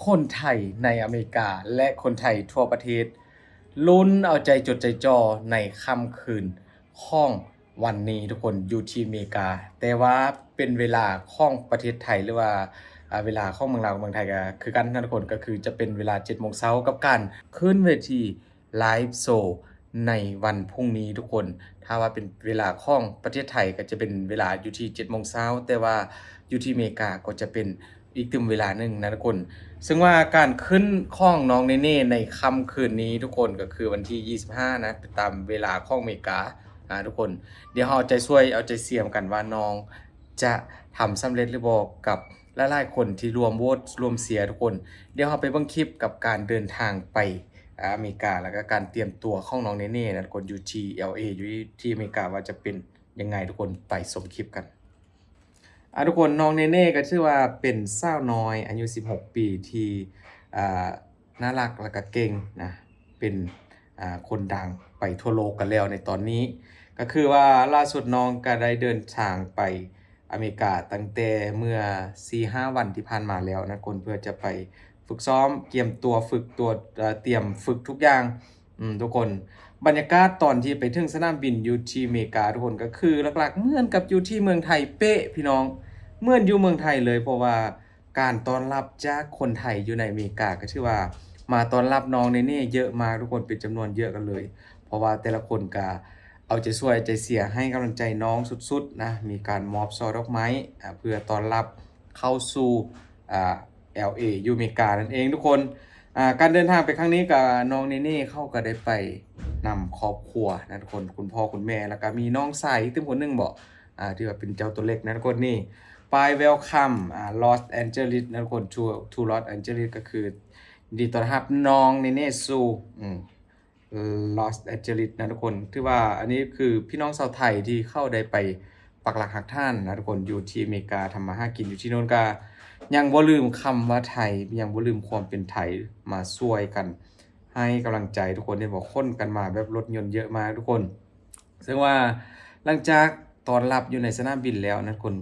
ຄົນໄທໃນອາເມລິກາ ແລະ ຄົນໄທທົ່ວປະເທດ ລຸ້ນເອົາໃຈຈົດໃຈຈ່ອໃນຄ່ຳຄືນຂອງວັນນີ້ທຸກຄົນ ຢູ່ທີ່ອາເມລິກາ. ແຕ່ວ່າເປັນເວລາຂອງປະເທດໄທ ຫຼືວ່າ ອາ ເວລາຂອງເມືອງລາວກັບເມືອງໄທກໍຄືກັນນະທຸກຄົນ ກໍຄືຈະເປັນເວລາເຈັດໂມງເຊົ້າ ກັບການຂຶ້ນເວທີ ໄລຟ໌ໂຊໃນວັນພຸ່ງນີ້ທຸກຄົນ. ຖ້າວ່າເປັນເວລາຂອງປະເທດໄທກໍຈະເປັນເວລາຢູ່ທີ່ເຈັດໂມງເຊົ້າ ແຕ່ວ່າຢູ່ທີ່ອາເມລິກາກໍຈະເປັນອີກຕື່ມເວລາໜຶ່ງນະທຸກຄົນ. ເຊິ່ງວ່າການຂຶ້ນຂອງນ້ອງເນເນ່ໃນຄ່ຳຄືນນີ້ທຸກຄົນ ກໍຄືວັນທີຊາວຫ້ານະ ໄປຕາມເວລາຂອງອາເມລິກາ ອາ ທຸກຄົນ. ດຽວເຮົາເອົາໃຈຊ່ວຍເອົາໃຈເຊຍກັນວ່ານ້ອງຈະທຳສຳເລັດຫຼືບໍ່ ກັບຫຼາຍໆຄົນທີ່ຮ່ວມໂຫວດຮ່ວມເຊຍທຸກຄົນ. ດຽວເຮົາໄປເບິ່ງຄລິບກັບການເດີນທາງໄປ ອາເມລິກາ ແລ້ວກໍການຕຽມຕົວຂອງນ້ອງເນເນ່ນະທຸກຄົນ ຢູ່ທີ່ແອລເອ ຢູ່ທີ່ອາເມລິກາ ວ່າຈະເປັນຍັງໄງທຸກຄົນ. ໄປຊົມຄລິບກັນ. ອາ ທຸກຄົນ ນ້ອງເນເນ່ກໍຖືວ່າເປັນສາວນ້ອຍອາຍຸສິບຫົກປີທີ່ ອາ ໜ້າລັກ ແລ້ວກໍເກັ່ງນະ ເປັນ ອາ ຄົນດັງໄປທົ່ວໂລກກັນແລ້ວໃນຕອນນີ້. ກໍຄືວ່າລ່າສຸດນ້ອງກໍໄດ້ເດີນທາງໄປ ອາເມລິກາຕັ້ງແຕ່ເມື່ອສີ່ຫ້າວັນທີ່ຜ່ານມາແລ້ວນະທຸກຄົນ ເພື່ອຈະໄປຝຶກຊ້ອມ ກຽມຕົວ ຝຶກຕົວ ເອີ ຕຽມຝຶກທຸກຢ່າງ ອືມ ທຸກຄົນ. ບັນຍາກາດຕອນທີ່ໄປເຖິງສະໜາມບິນຢູ່ທີ່ອາເມລິກາທຸກຄົນ ກໍຄືຫຼັກໆເໝືອນກັບຢູ່ທີ່ເມືອງໄທເປະພີ່ນ້ອງ ເໝືອນຢູ່ເມືອງໄທເລີຍ ເພາະວ່າການຕ້ອນຮັບຈາກຄົນໄທຢູ່ໃນອາເມລິກາ ກໍຖືວ່າມາຕ້ອນຮັບນ້ອງເນເນ່ເຍີະມາກທຸກຄົນ ເປັນຈຳນວນເຍີະກັນເລີຍ ເພາະວ່າແຕ່ລະຄົນກໍ ເອົາໃຈຊ່ວຍເອົາໃຈເຊຍໃຫ້ກຳລັງໃຈນ້ອງສຸດໆນະ ມີການມອບຊ່ອດອກໄມ້ ອາ ເພື່ອຕ້ອນຮັບເຂົ້າສູ່ ອາ ແອລເອ ຢູ່ອາເມລິການັ້ນເອງທຸກຄົນ. ອາ ການເດີນທາງໄປຄັ້ງນີ້ກໍ ນ້ອງເນເນ່ເຂົາກໍໄດ້ໄປນຳຄອບຄົວນະທຸກຄົນ ຄຸນພໍ່ຄຸນແມ່ ແລ້ວກໍມີນ້ອງຊາຍອີກຕື່ມຄົນໜຶ່ງເບາະ ອາ ທີ່ວ່າເປັນເຈົ້າຕົວເລັກນະທຸກຄົນ. ນີ້ ປ້າຍ Welcome ອາ Los Angeles ນະທຸກຄົນ to to Los Angeles ກໍຄື ຍິນດີຕ້ອນຮັບນ້ອງເນເນ່ສູ່ ອືມ Los Angeles ນະທຸກຄົນ. ຖືວ່າອັນນີ້ຄືພີ່ນ້ອງຊາວໄທທີ່ເຂົາໄດ້ໄປປັກຫຼັກຮັກຖານນະທຸກຄົນ ຢູ່ທີ່ອາເມລິກາ ທຳມາຫາກິນຢູ່ທີ່ໂນ້ນ ກະຍັງບໍ່ລືມຄຳວ່າໄທ ຍັງບໍ່ລືມຄວາມເປັນໄທ ມາຊ່ວຍກັນໃຫ້ກຳລັງໃຈທຸກຄົນ. ເຫັນບໍ່ ຂົນກັນມາແບບລົດຍົນເຍີະມາກທຸກຄົນ. ເຊິ່ງວ່າຫຼັງຈາກຕ້ອນຮັບຢູ່ໃນສະໜາມບິນແລ້ວນະທຸກຄົນ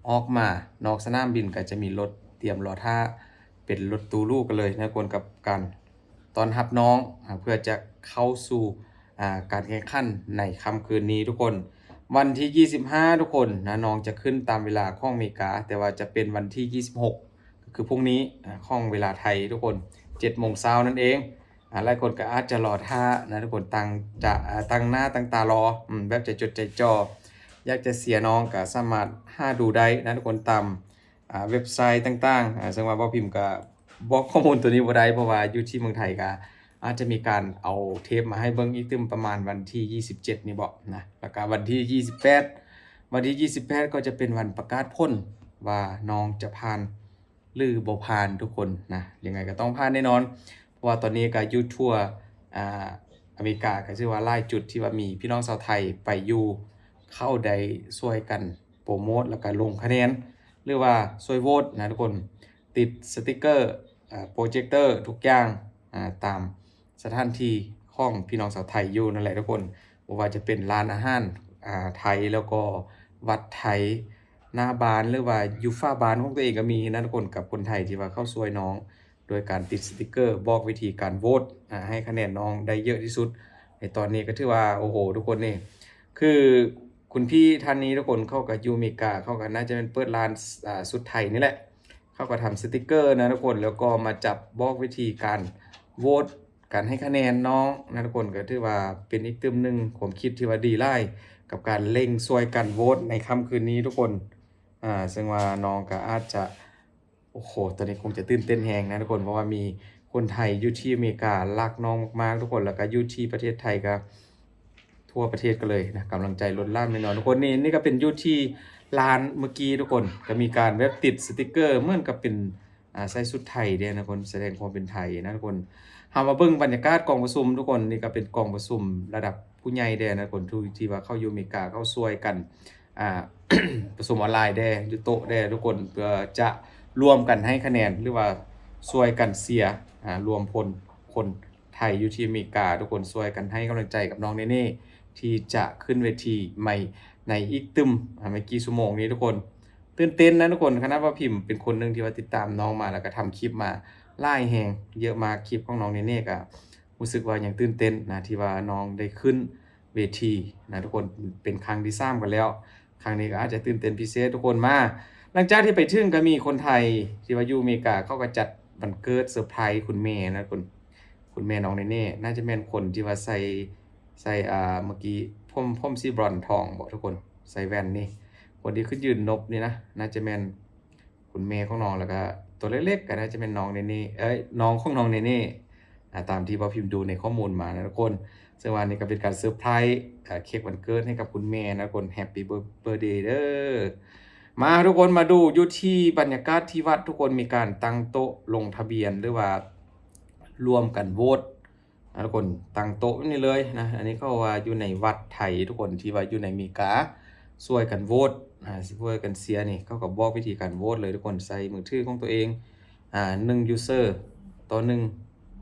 ອອກມານອກສະໜາມບິນກໍຈະມີລົດຕຽມລໍຖ້າ ເປັນລົດຕູ້ຫຼູກັນເລີຍນະທຸກຄົນ ກັບການຕ້ອນຮັບນ້ອງ ອາ ເພື່ອຈະເຂົ້າສູ່ ອາ ການແຂ່ງຂັນໃນຄ່ຳຄືນນີ້ທຸກຄົນ. ວັນທີຊາວຫ້າທຸກຄົນນະ ນ້ອງຈະຂຶ້ນຕາມເວລາຂອງອາເມລິກາ ແຕ່ວ່າຈະເປັນວັນທີຊາວຫົກ ກໍຄືພວກນີ້ ອາ ຂອງເວລາໄທທຸກຄົນ ເຈັດໂມງເຊົ້ານັ້ນເອງ. ອາ ຫຼາຍຄົນກໍອາດຈະລໍຖ້ານະທຸກຄົນ ຕັ້ງຈະ ອາ ຕັ້ງໜ້າຕັ້ງຕາລໍ ອືມ ແບບໃຈຈົດໃຈຈ່ອ ຢາກຈະເຊຍນ້ອງກໍສາມາດຫາດູໄດ້ນະທຸກຄົນ ຕາມ ອາ ເວັບໄຊຕ່າງໆ ອາ ເຊິ່ງວ່າບ່າວພິມກໍບອກຂໍ້ມູນໂຕນີ້ບໍ່ໄດ້ ເພາະວ່າຢູ່ທີ່ເມືອງໄທກໍອາດຈະມີການເອົາເທບມາໃຫ້ເບິ່ງອີກຕື່ມປະມານວັນທີຊາວເຈັດນີ້ເບາະນະ ແລ້ວກໍວັນທີຊາວແປດ ວັນທີຊາວແປດກໍຈະເປັນວັນປະກາດຜົນວ່ານ້ອງຈະຜ່ານ ຫຼືບໍ່ຜ່ານທຸກຄົນນະ. ຍັງໄງກໍຕ້ອງຜ່ານແນ່ນອນ ເພາະວ່າຕອນນີ້ກໍຢູ່ທົ່ວ ອາ ອາເມລິກາ ກໍຖືວ່າຫຼາຍຈຸດທີ່ວ່າມີພີ່ນ້ອງຊາວໄທໄປຢູ່ ເຂົາໄດ້ຊ່ວຍກັນໂປຣໂມດ ແລ້ວກໍລົງຄະແນນ ຫຼືວ່າຊ່ວຍໂຫວດນະທຸກຄົນ ຕິດສະຕິກເກີ ອາ ໂປຣເຈັກເຕີ ທຸກຢ່າງ ອາ ຕາມສະຖານທີ່ຂອງພີ່ນ້ອງຊາວໄທຢູ່ນັ້ນແຫຼະທຸກຄົນ. ບໍ່ວ່າຈະເປັນຮ້ານອາຫານ ອາ ໄທ ແລ້ວກໍວັດໄທ ໜ້າບ້ານ ຫຼືວ່າຢູ່ຝາບ້ານຂອງຕົວເອງກໍມີນະທຸກຄົນ ກັບຄົນໄທທີ່ວ່າເຂົ້າຊ່ວຍນ້ອງ ໂດຍການຕິດສະຕິກເກີບອກວິທີການໂຫວດ ອາ ໃຫ້ຄະແນນນ້ອງໄດ້ເຍອະທີ່ສຸດ. ໃນຕອນນີ້ກໍຖືວ່າ ໂອ້ໂຫ ທຸກຄົນ ນີ້ຄືຄຸນພີ່ທ່ານນີ້ທຸກຄົນ ເຂົາກໍຢູ່ອາເມລິກາ ເຂົາກໍໜ້າຈະແມ່ນເປີດຮ້ານ ອາ ຊຸດໄທນີ້ແຫຼະ. ເຂົາກໍທຳສະຕິກເກີນະທຸກຄົນ ແລ້ວກໍມາຈັບບອກວິທີການໂຫວດ ການໃຫ້ຄະແນນນ້ອງນະທຸກຄົນ ກໍຖືວ່າເປັນອີກຕື່ມໜຶ່ງຄວາມຄິດທີ່ວ່າດີຫຼາຍ ກັບການເລັ່ງຊ່ວຍກັນໂຫວດໃນຄ່ຳຄືນນີ້ທຸກຄົນ. ອາ ເຊິ່ງວ່ານ້ອງກໍອາດຈະ ໂອ້ໂຫ ຕອນນີ້ຄົງຈະຕື່ນເຕັ້ນແຮງນະທຸກຄົນ ເພາະວ່າມີຄົນໄທຢູ່ທີ່ອາເມລິກາຮັກນ້ອງມາກໆທຸກຄົນ ແລ້ວກໍຢູ່ທີ່ປະເທດໄທກໍ ທົ່ວປະເທດກັນເລີຍນະ ກຳລັງໃຈລົ້ນຫຼາມແນ່ນອນທຸກຄົນ. ນີ້ ນີ້ກໍເປັນຢູ່ທີ່ຮ້ານເມື່ອກີ້ທຸກຄົນ ກໍມີການແບບຕິດສະຕິກເກີເໝືອນກັບເປັນ ອາ ໃສ່ຊຸດໄທເດ້ນະທຸກຄົນ ສະແດງຄວາມເປັນໄທນະທຸກຄົນ. ເຮົາມາເບິ່ງບັນຍາກາດກອງປະຊຸມທຸກຄົນ ນີ້ກໍເປັນກອງປະຊຸມລະດັບຜູ້ໃຫຍ່ເດ້ນະທຸກຄົນ ທີ່ ທີ່ວ່າເຂົາຢູ່ອາເມລິກາ ເຂົາຊ່ວຍກັນ ອາ ປະຊຸມອອນລາຍເດ້ ຢູ່ໂຕະເດ້ທຸກຄົນ ເພື່ອຈະລວມກັນໃຫ້ຄະແນນ ຫຼືວ່າຊ່ວຍກັນເຊຍ ອາ ລວມພົນຄົນ ໄທຢູ່ທີ່ອາເມລິກາ ທຸກຄົນຊ່ວຍກັນໃຫ້ກຳລັງໃຈກັບນ້ອງເນເນ່ ທີ່ຈະຂຶ້ນເວທີໃໝ່ໃນອີກຕື່ມ ອາ ບໍ່ກີ້ຊົ່ວໂມງນີ້ທຸກຄົນ. ຕື່ນເຕັ້ນນະທຸກຄົນ ຂະໜາດວ່າພິມເປັນຄົນໜຶ່ງທີ່ວ່າຕິດຕາມນ້ອງມາ ແລ້ວກໍທຳຄລິບມາ ຫຼາຍແຮງ ເຍອະມາກ. ຄລິບຂອງນ້ອງເນເນ່ກໍຮູ້ສຶກວ່າຍັງຕື່ນເຕັ້ນນະ ທີ່ວ່ານ້ອງໄດ້ຂຶ້ນເວທີນະທຸກຄົນ ເປັນຄັ້ງທີສາມກັນແລ້ວ. ຄັ້ງນີ້ກໍອາດຈະຕື່ນເຕັ້ນພິເສດທຸກຄົນ. ມາ ຫຼັງຈາກທີ່ໄປເຖິງ ກໍມີຄົນໄທທີ່ວ່າຢູ່ອາເມລິກາ ເຂົາກໍຈັດວັນເກີດເຊີໄພຣສ໌ຄຸນແມ່ນະທຸກຄົນ. ຄຸນແມ່ນ້ອງເນເນ່ ໜ້າຈະແມ່ນຄົນທີ່ວ່າໃສ່ ໃສ່ ອ່າ ເມື່ອກີ້ ຜົມ ຜົມສີບຣອນທອງບໍທຸກຄົນ ໃສ່ແວ່ນນີ້ ຄົນທີ່ຂຶ້ນຢືນນົບນີ້ນະ ໜ້າຈະແມ່ນຄຸນແມ່ຂອງນ້ອງ ແລ້ວກໍຕົວເລັກໆ ກໍໜ້າຈະແມ່ນນ້ອງເນເນ່ ເອີຍ ນ້ອງຂອງນ້ອງເນເນ່ ອ່າ ຕາມທີ່ບ່າວພິມດູໃນຂໍ້ມູນມານະທຸກຄົນ. ເຊິ່ງວ່ານີ້ກໍເປັນການເຊີໄພຣສ໌ ອ່າ ເຄັກວັນເກີດໃຫ້ກັບຄຸນແມ່ນະທຸກຄົນ Happy Bir- Birthday ເດີ. ມາທຸກຄົນ ມາດູຢູ່ທີ່ບັນຍາກາດທີ່ວັດທຸກຄົນ ມີການຕັ້ງໂຕະລົງທະບຽນ ຫຼືວ່າລວມກັນໂຫວດ ນະທຸກຄົນ ຕັ້ງໂຕະແບບນີ້ເລີຍນະ. ອັນນີ້ເຂົາວ່າຢູ່ໃນວັດໄທທຸກຄົນ ທີ່ວ່າຢູ່ໃນອາເມລິກາ ຊ່ວຍກັນໂຫວດ ອ່າ ຊ່ວຍກັນເຊຍນີ້ ເຂົາກໍບອກວິທີການໂຫວດເລີຍທຸກຄົນ. ໃສ່ມືຖືຂອງຕົວເອງ ອ່າ ໜຶ່ງ user ຕໍ່ໜຶ່ງ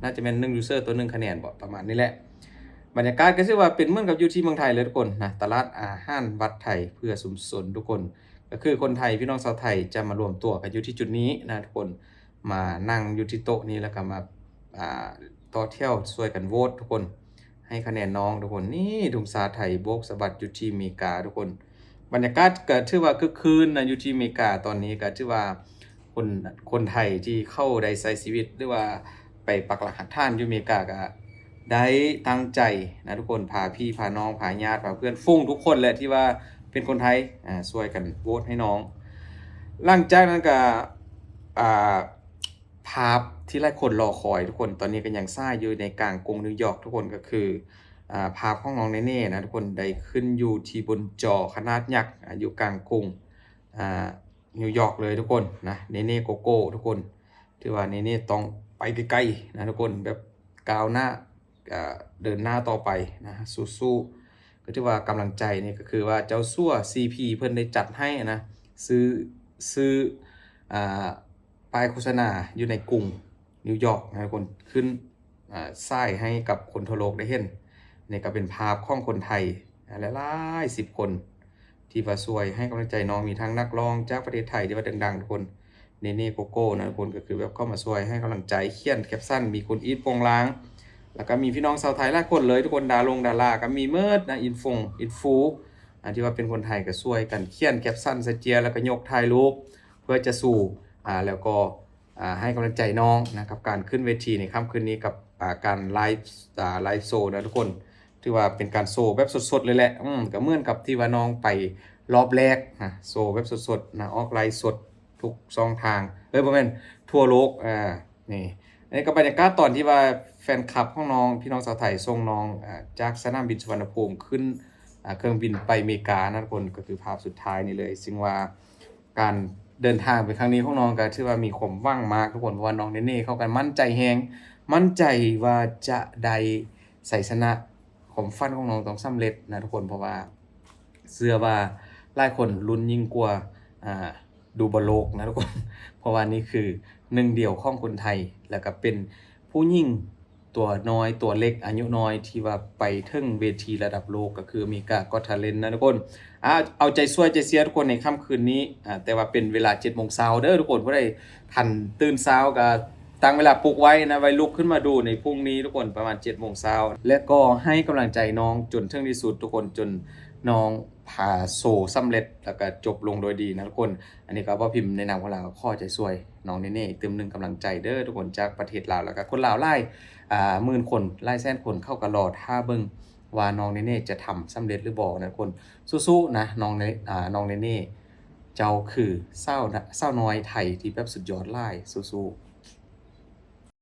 ໜ້າຈະແມ່ນໜຶ່ງ user ຕໍ່ໜຶ່ງຄະແນນບໍ ປະມານນີ້ແຫຼະ. ບັນຍາກາດກໍຖືວ່າເປັນເໝືອນກັບຢູ່ທີ່ເມືອງໄທເລີຍທຸກຄົນນະ ຕະຫຼາດອາຫານວັດໄທເພື່ອຊຸມຊົນທຸກຄົນ ກໍຄືຄົນໄທ ພີ່ນ້ອງຊາວໄທຈະມາລວມຕົວກັນຢູ່ທີ່ຈຸດນີ້ນະທຸກຄົນ ມານັ່ງຢູ່ທີ່ໂຕະນີ້ ແລ້ວກໍມາ ອ່າ ຕໍ່ແຖວຊ່ວຍກັນໂຫວດທຸກຄົນ ໃຫ້ຄະແນນນ້ອງທຸກຄົນ. ນີ້ທຸງຊາດໄທໂບກສະບັດຢູ່ທີ່ອາເມລິກາທຸກຄົນ. ບັນຍາກາດກໍຖືວ່າຄຶກຄື້ນນະ ຢູ່ທີ່ອາເມລິກາຕອນນີ້ ກໍຖືວ່າຄົນ ຄົນໄທທີ່ເຂົາໄດ້ໃຊ້ຊີວິດ ຫຼືວ່າໄປປັກຫຼັກຮາກຖານຢູ່ອາເມລິກາ ກໍໄດ້ຕັ້ງໃຈນະທຸກຄົນ ພາພີ່ພານ້ອງ ພາຍາດ ພາເພື່ອນຝູງທຸກຄົນແຫຼະ ທີ່ວ່າເປັນຄົນໄທ ອ່າ ຊ່ວຍກັນໂຫວດໃຫ້ນ້ອງ. ຫຼັງຈາກນັ້ນກໍ ອ່າ ພາບທີ່ຫຼາຍຄົນລໍຄອຍທຸກຄົນ ຕອນນີ້ກໍຍັງສາຍຢູ່ໃນກາງກຸງນິວຢອກທຸກຄົນ ກໍຄື ອ່າ ພາບຂອງນ້ອງເນເນ່ນະທຸກຄົນ ໄດ້ຂຶ້ນຢູ່ທີ່ບົນຈໍຂະໜາດຍັກ ອ່າ ຢູ່ກາງກຸງ ອ່າ ນິວຢອກເລີຍທຸກຄົນນະ ເນເນ່ໂກໂກ້ທຸກຄົນ. ຖືວ່າເນເນ່ຕ້ອງໄປໄກໆນະທຸກຄົນ ແບບກ້າວໜ້າ ອ່າ ເດີນໜ້າຕໍ່ໄປນະ ສູ້ໆ. ກໍຖືວ່າກຳລັງໃຈນີ້ ກໍຄືວ່າເຈົ້າສັວ ຊີພີ ເພິ່ນໄດ້ຈັດໃຫ້ນະ ຊື້ ຊື້ ອ່າ ປ້າຍໂຄສະນາຢູ່ໃນກຸງນິວຢອກນະທຸກຄົນ ຂຶ້ນ ອ່າ ສາຍໃຫ້ກັບຄົນທົ່ວໂລກໄດ້ເຫັນ. ນີ້ກໍເປັນພາບຂອງຄົນໄທຫຼາຍໆສິບຄົນ ທີ່ວ່າຊ່ວຍໃຫ້ກຳລັງໃຈນ້ອງ. ມີທັງນັກຮ້ອງຈາກປະເທດໄທທີ່ວ່າດັງໆທຸກຄົນ ເນເນ່ໂກໂກ້ນະທຸກຄົນ ກໍຄືແບບເຂົ້າມາຊ່ວຍໃຫ້ກຳລັງໃຈ ຂຽນແຄັບຊັນ ມີຄຸນອີດ ໂປງລາງ ແລ້ວກໍມີພີ່ນ້ອງຊາວໄທຫຼາຍຄົນເລີຍທຸກຄົນ ດາລົງດາລາກໍມີໝົດນະ ອິນຟົງອິນຟູ ອ່າ ທີ່ວ່າເປັນຄົນໄທກໍຊ່ວຍກັນຂຽນແຄັບຊັນໃສ່ເຈ້ຍ ແລ້ວກໍຍົກຖ່າຍຮູບເພື່ອຈະຊູ ອ່າ ແລ້ວກໍ ອ່າ ໃຫ້ກຳລັງໃຈນ້ອງນະ ກັບການຂຶ້ນເວທີໃນຄ່ຳຄືນນີ້ ກັບ ອ່າ ການໄລຟ໌ ອ່າ ໄລຟ໌ໂຊນະທຸກຄົນ. ຖືວ່າເປັນການໂຊແບບສົດໆເລີຍແຫຼະ ອືມ ກໍເໝືອນກັບທີ່ວ່ານ້ອງໄປລອບແລກນະ ໂຊແບບສົດໆນະ ອອກໄລຟ໌ສົດທຸກຊ່ອງທາງ ເອີຍ ບໍ່ແມ່ນ ທົ່ວໂລກ ອ່າ ນີ້ ອັນນີ້ກໍບັນຍາກາດຕອນທີ່ວ່າແຟນຄລັບຂອງນ້ອງ ພີ່ນ້ອງຊາວໄທສົ່ງນ້ອງ ອ່າ ຈາກສະໜາມບິນສຸວັນນະພູມຂຶ້ນ ອ່າ ເຄື່ອງບິນໄປອາເມລິການະທຸກຄົນ ກໍຄືພາບສຸດທ້າຍນີ້ເລີຍ ຊຶ່ງວ່າ ການເດີນທາງໄປຄັ້ງນີ້ຂອງນ້ອງກໍຖືວ່າມີຄວາມຫວັງມາກທຸກຄົນ ເພາະວ່ານ້ອງເນເນ່ເຂົາກໍໝັ້ນໃຈແຮງ ໝັ້ນໃຈວ່າຈະໄດ້ໄຊຊະນະ ຄວາມຝັນຂອງນ້ອງຕ້ອງສຳເລັດນະທຸກຄົນ ເພາະວ່າເຊື່ອວ່າຫຼາຍຄົນລຸ້ນຍິ່ງກວ່າ ອ່າ ດູບອນໂລກນະທຸກຄົນ ເພາະວ່ານີ້ຄືໜຶ່ງດຽວຂອງຄົນໄທ ແລ້ວກໍເປັນຜູ້ຍິງ ຕົວນ້ອຍ ຕົວເລັກ ອາຍຸນ້ອຍ ທີ່ວ່າໄປເຖິງເວທີລະດັບໂລກ ກໍຄື America's Got Talent ນະທຸກຄົນ. ອ່າ ເອົາໃຈຊ່ວຍໃຈເຊຍທຸກຄົນໃນຄ່ຳຄືນນີ້ ອ່າ ແຕ່ວ່າເປັນເວລາເຈັດໂມງເຊົ້າເດີທຸກຄົນ. ຜູ້ໃດທັນຕື່ນເຊົ້າກໍຕັ້ງເວລາປຸກໄວ້ນະ ໄວ້ລຸກຂຶ້ນມາດູໃນພຸ່ງນີ້ທຸກຄົນ ປະມານເຈັດໂມງເຊົ້າ ແລະກໍໃຫ້ກຳລັງໃຈນ້ອງຈົນເຖິງທີ່ສຸດທຸກຄົນ ຈົນນ້ອງພາໂຊສຳເລັດ ແລ້ວກໍຈົບລົງໂດຍດີນະທຸກຄົນ. ອັນນີ້ກໍເວົ້າພິມໃນນາມຂອງລາວ ຂໍໃຈຊ່ວຍນ້ອງເນເນ່ອີກຕື່ມໜຶ່ງ ກຳລັງໃຈເດີທຸກຄົນ ຈາກປະເທດລາວ ແລ້ວກໍຄົນລາວຫຼາຍ ອ່າ ໝື່ນຄົນ ຫຼາຍແສນຄົນ ເຂົາກໍລໍຖ້າເບິ່ງວ່ານ້ອງເນເນ່ຈະທຳສຳເລັດຫຼືບໍ່ນະທຸກຄົນ. ສູ້ໆນະ ນ້ອງເນ ອ່າ ນ້ອງເນເນ່ ເຈົ້າຄືສາວ ສາວນ້ອຍໄທທີ່ແບບສຸດຍອດຫຼາຍ ສູ້ໆ.